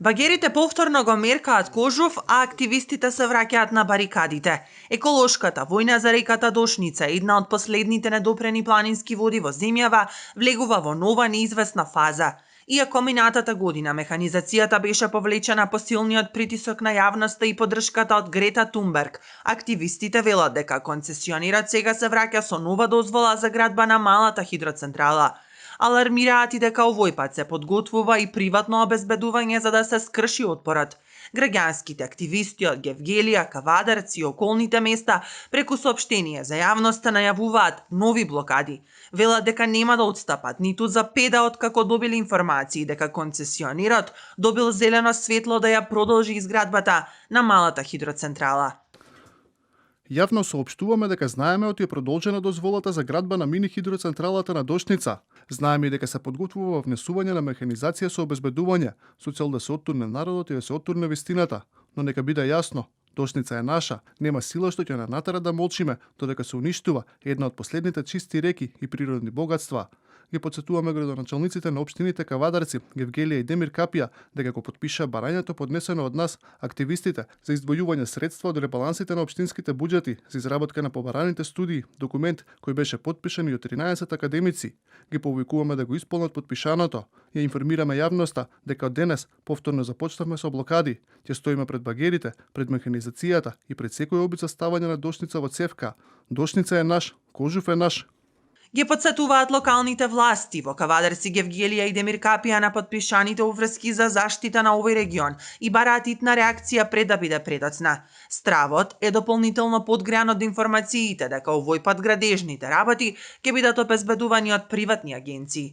Багерите повторно го меркаат Кожув, а активистите се враќаат на барикадите. Еколошката војна за реката Дошница, една од последните недопрени планински води во земјава, влегува во нова неизвестна фаза. Иако минатата година механизацијата беше повлечена по силниот притисок на јавноста и поддршката од Грета Тунберг, активистите велат дека концесионерот сега се враќа со нова дозвола за градба на малата хидроцентрала. Алармираат и дека овој пат се подготвува и приватно обезбедување за да се скрши отпорот. Граѓанските активисти од Гевгелија, Кавадарци и околните места преку соопштение за јавноста најавуваат нови блокади. Велат дека нема да отстапат ниту за педа откако добили информации дека концесионерот добил зелено светло да ја продолжи изградбата на малата хидроцентрала. Јавно соопштуваме дека знаеме оти е продолжена дозволата за градба на мини хидроцентралата на Дошница. Знаеме и дека се подготвува внесување на механизација со обезбедување, со цел да се оттурне народот и да се оттурне вистината. Но нека биде јасно, Дошница е наша, нема сила што ќе на натера да молчиме, додека се уништува една од последните чисти реки и природни богатства. Ги потсетуваме градоначалниците на општините Кавадарци, Гевгелија и Демир Капија дека го подпишаа барањето поднесено од нас, активистите, за издвојување средства од ребалансите на општинските буџети за изработка на побараните студии, документ кој беше подпишан и од 13 академици. Ги повикуваме да го исполнат подпишаното. Ја информираме јавноста дека од денес повторно започнавме со блокади. Ќе стоиме пред багерите, пред механизацијата и пред секој обид за ставање на Дошница во цевка. Дошница е наш, Кожув е наш. Ги потсетуваат локалните власти во Кавадарци, Гевгелија и Демир Капија на подпишаните уврски за заштита на овој регион и бараат итна реакција пред да биде предоцна. Стравот е дополнително подгреан од информациите дека овој пат градежните работи ќе бидат обезбедувани од приватни агенции.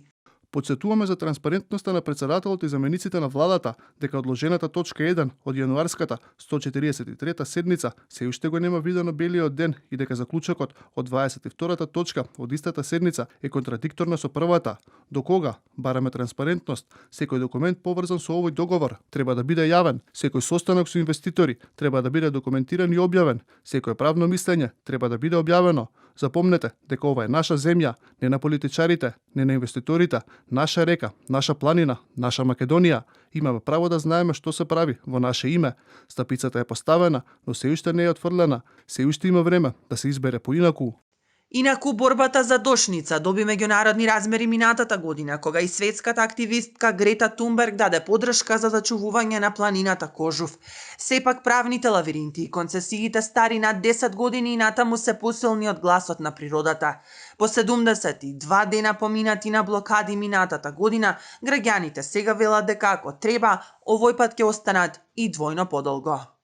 Потсетуваме за транспарентноста на председателот и замениците на владата, дека одложената точка 1 од јануарската 143-та седница се уште го нема видено белиот ден и дека заклучокот од 22-та точка од истата седница е контрадикторна со првата. До кога? Бараме транспарентност. Секој документ поврзан со овој договор треба да биде јавен. Секој состанок со инвеститори треба да биде документиран и објавен. Секој правно мислење треба да биде објавено. Запомнете дека ова е наша земја, не на политичарите, не на инвеститорите, наша река, наша планина, наша Македонија. Имаме право да знаеме што се прави во наше име. Стапицата е поставена, но се уште не е отфрлена. Се уште има време да се избере поинаку. Инаку борбата за Дошница доби меѓународни размери минатата година, кога и светската активистка Грета Тунберг даде поддршка за зачувување на планината Кожув. Сепак правните лавиринти и концесиите стари над 10 години и натаму се посилни од гласот на природата. По 72 дена поминати на блокади минатата година, граѓаните сега велат дека ако треба, овој пат ќе останат и двојно подолго.